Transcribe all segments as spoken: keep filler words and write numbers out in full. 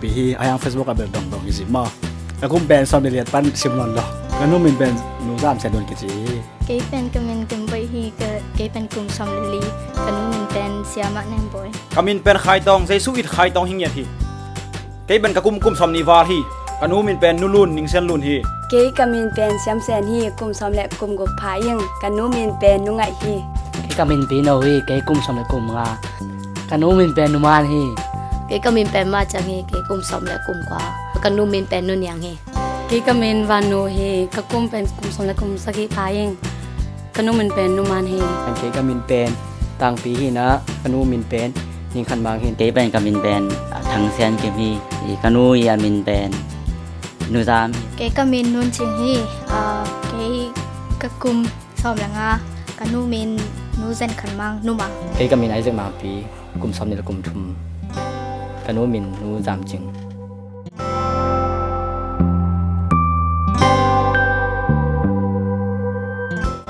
Pi hi, a hiang Facebook a bel dongdong hi zi maw. Ka kum pen sawm le liat pan sim nawn lo. Ka nu min pen Nu Zam Sen Lun kici hi. Kei pen ka min Kim Bawi hi, ka, kei pen kum sawm le li, ka nu min pen Siamah Nem Bawi. Ka min pen Khai Tawng, Jesu it Khai Tawng hi ngiat hi. Kei pen ka kum kum sawm nih val hi. Ka nu min pen Nu Lun, Ning Sen Lun hi. Kei ka min pen Siam Sen hi, kum sawm le kum guk pha ing. Ka nu min pen Nu Ngaih hi. Kei ka min Pi No hi, kei kum sawm le kum nga. Ka nu min pen Nu Man hi. Kei ka min pen Ma Ciang hi, kei kum sawm le kum kua. Ka nu min pen Nu Niang hi. Kei ka min Van Nu hi, ka kum pen kum sawm le kum sagih pha ing. Ka nu min pen Nu Man hi. Kei ka min pen Tang Pi hi na, ka nu min pen Ning Khan Mang hi. Kei pen ka min pen, ah, Thang Sian Kim hi. I ka nu i a min pen Nu Zam hi. Kei ka min Nun Cing hi. Ah, kei ka kum sawm le nga, ka nu min Nu Zen Khan Mang, Nu Mang. Kei ka min Isaac Mang Pi, kum sawm nih le kum thum. Ka nu min Nu Zam Cing.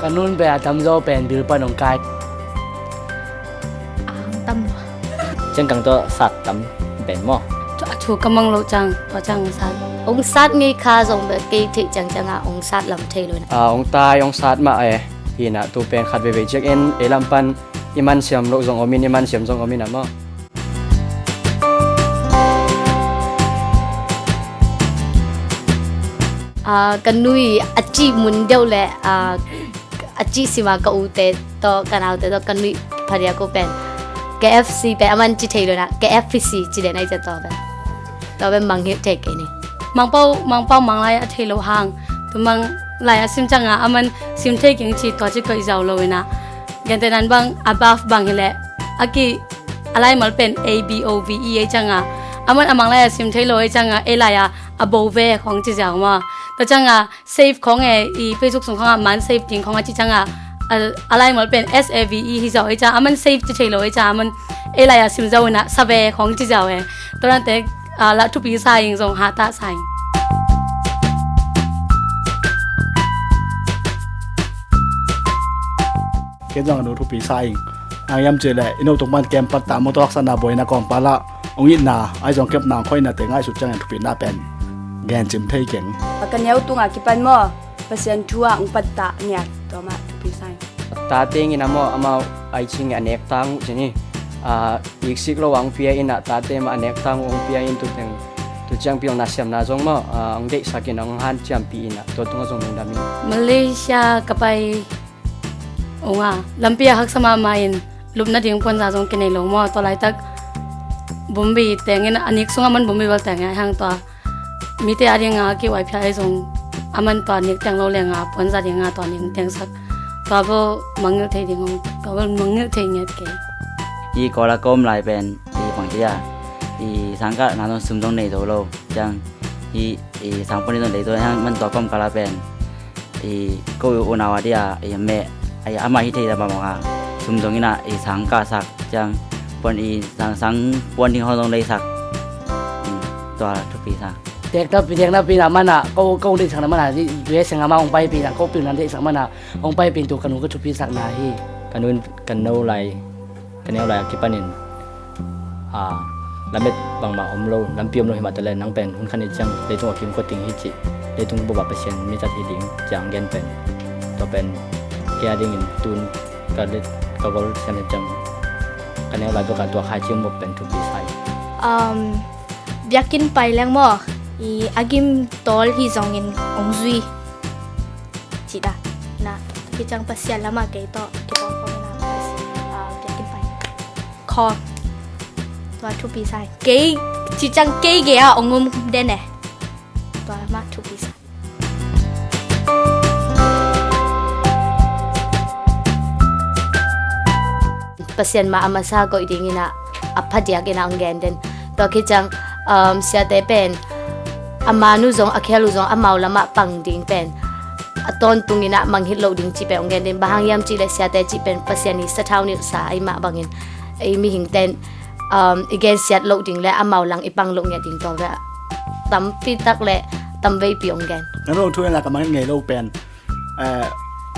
Ka nun pen a tamzaw pen bil pan hong kai. A hong tam lo. Ciangkang tawh sat tam pen maw? A thu ka mang lo ciang, tua ciang hong sat. Hong sat ngei kha zong bel kei theih ciangciang a hong sat lam thei lo na. A hong tai hong sat mah e. Hi na tu pen khat veivei ciangin ei lam pan i man siam loh zong om in, i man siam zong om in a maw? Ah, ka nui a cih mun deuh le, ah, a cih sima ka ute tawh, ka naute tawh, ka nui phadia ko pen K F C pen a man ci thei lo na, K F C ci den ai ca tawh pen. Tawh pen mangngilh thei kei ni. Mangpau, Mangpau Manglai a thei lo hang, tu Manglai a sim ciang a, a man sim thei keng ci tua ci koih zau lo ina. Gentehna bang, above bang hileh, a ki, a laimal pen A B O V E ei ciang a, a man a Manglai a sim thei lo ei ciang a, ei lai a, a bo ve khong ci ziau maw. Tua ciang a, save khong e, i Facebook sung khong a, man save ding khong a ci ciang a, a, a laimal pen S A V E hi zau ei ciang a, a man save ci thei lo ei ciang a, a man ei lai a sim zau ina, sa ve khong ci ziau e. Tua dan te, a, la thupi sa ing zong ha ta sa ing. Ken zong a nu thupi sa ing. Ang yam ci le, i no tung man kem pat ta motor haksatna buaina kawngpala, ong itna, ai zong kepna ang khoina te ngaihsut ciangin thupina pen gen cim thei keng. A ka neu tunga kipan maw, Pasian thu a ong pat ta ngiat, tua mah thupi sa ing. Tate ngin a maw, amau ai cing a nek tang uh cini. A, iksik lo ang pia ina, tate mah a nek tang uh ong pia in tu teng, tu ciang piang na siamna zong maw, a, ong deihsak in ong hanciampi ina, tua tunga zong lungdam ing. Malaysia ka pai ung a, lampi a haksa mahmah in, lupna ding puanza zong kinei lo maw, tua laitak bumbi tengin, a nik sungah man bumbi bal tengin, a hang tua mite a dinga kiwai phial ei zong, a man tua nik teng lo lenga, puanza dinga tua nik tengsak, tua bo mangngilh thei ding ung, tua bo mangngilh thei ngiat kei. I Kawl a ka om lai pen, i bang cia, i sangkah na zong sum zong nei zo lo, ciang, i, i sangpuan i zong nei zo, hang man tua ka om kal a pen, i ko unau a dia, i meh, i amah hi thei ta bang bang a, sum zong ina, i sang ka sak, ciang puan i sang, sang puan ding hong zong lei sak. Hmm, tua thupi sa. Tek ta pi, tek na pi na mana, ko, ko lei sak na mana, i, i seng ama hong pai pi na, ko pi na lei sak mana, hong pai pi tu ka nu ka thupi sak na hi. Ka nu, ka no lai. Ka neu lai a kipanin, a, lamet bangmah om lo, lampi om lo hi mah ta le, nang pen hun khan i ciang leitung a kim kua ting hi cih, leitung bup a Pasian mi tat hi ding ciang gen pen, tua pen kei a dingin tun ka let ka gol sian hi ciang, ka neu lai bek a tua khai ciang bup pen thupi sa hi. Um, biakinn pai leng maw, i a gim tawl hi zongin ong zui. Cih ta na, hi ciang Pasian lamah kei tawh kipawl khawm ina, ah, biakinn pai khawm. Tua thupi sa hi. Kei, ci ciang kei gei a ong um den e. Tua lamah thupi sa hi. Pasian mah a masa koih dingin a, a phadiak in a ong gen den. Tua khit ciang, um, siate pen, a man uh zong, a khel uh zong, amau lamah pang ding pen, a tawntung in a mangngilh loh ding cih pen ong gen den. Bang hang hiam cih leh siate cih pen Pasian i sathau nilhsa ahih mah bangin, ei mihing ten, um, i gensiat loh ding le amau lang i pang loh ngiat ding tua ve. Tampi tak le tamveipi ong gen. Nang thu en la ka mangngilh ngei lo pen. Eh,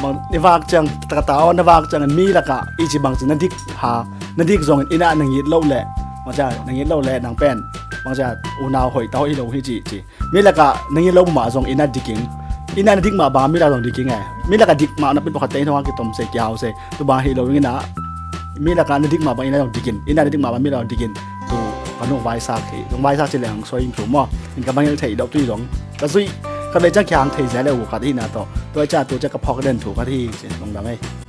bang, i vak ciang, ka ta aw, na vak ciang, mi lakah, i ci bang ci na dik ha, na dik zongin, ina na ngit loh leh, bang ci a, na ngit loh leh, nang pen, Bang ciah unau hoih ta hoih hi lo hi ci ci. Mi lakah na ngin lo mah zong inn ah dik ing. Inn ah na dik mah bang mi lakah zong dik ing e. Mi lakah dik mah na pin pakhat te inn hong a kitom se kiau se. Tu bang hi lo ing inn ah. Mi lakah na dik mah bang inn ah zong dik in. Inn ah na dik mah bang mi lakah zong dik in. Tu ka nung vaisak hi. Zong vaisak ci leng hong suai in thu maw. In ka bang il thei lo tu zong. Ka zui ka vei ciang kiang thei zia le u khat hi na tawh. Tua ciah tu ciah ka phawk den thu khat hi ci. Zong dang ei.